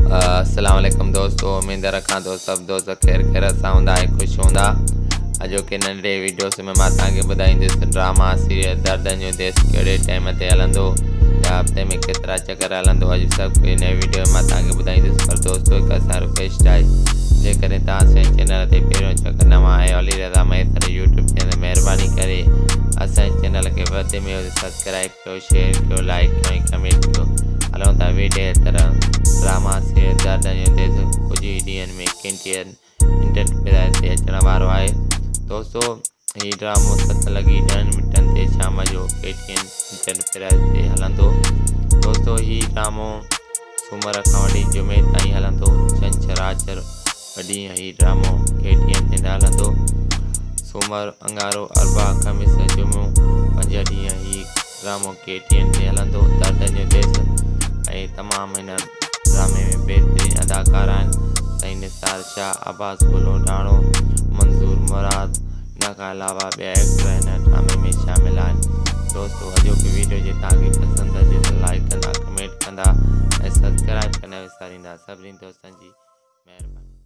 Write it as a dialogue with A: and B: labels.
A: السلام عليڪم دوستو، اميد رکان ٿو سڀ دوست خير خير سان هوندا ۽ خوش هوندا. اڄوڪي ننڍڙي وڊيوز ۾ مان توهان کي ٻڌائيندس ڊراما سيريل دردن جو ديس ڪهڙي ٽائيم تي هلندو يا هفتي ۾ ڪيترا چڪر هلندو. اڄ سڀ ڪجهه هن وڊيو ۾ مان توهان کي ٻڌائيندس. پر دوستو، هڪ اسان رڪويسٽ آهي، جيڪڏهن توهان اسان جي چينل تي پهريون چڪر نوان آهيو، علي رضا مهيسر يوٽيوب چينل، مهرباني ڪري اسان جي چينل کي وڌ ۾ وڌ سبسڪرائب ڪيو، شيئر ڪيو، لائيڪ ڪيو ۽ ڪمينٽ ڪيو. هلون ٿا وڊيو طرف. ڊراما سيريل دردن جو ديس ڪجهه ئي ڏينهن ۾ ڪي ٽي اين انٽرپرائز تي اچڻ وارو آهي. دوستو، هي ڊرامو 7:10 تي شام جو ڪي ٽي اين انٽرپرائز تي هلندو. دوستو، هي ڊرامو سومر کان وٺي جمعي تائين هلندو. ڇنڇر آچر ٻه ڏينهن هي ڊرامو ڪي ٽي اين تي نه هلندو. سومر، اڱارو، اربع، خميس، جمعو، 5 ڏينهن هي ڊرامو ڪي ٽي اين تي هلندو، دردن جو ديس. ۽ تمام هن ڊرامي ۾ بهترين اداڪار آهن سائين نثار شاهه، عباس گل اوڍاڻو، منظور مراد، ان کان علاوه ٻيا ايڪٽر هن ڊرامي ۾ شامل آهن. دوستو، اڄوڪي ويڊيو جي توهان کي پسند اچي ته لائيڪ ڪندا، ڪمينٽ ڪندا ۽ سبسڪرائب ڪرڻ نه وساريندا. سڀني دوستن جي مهرباني.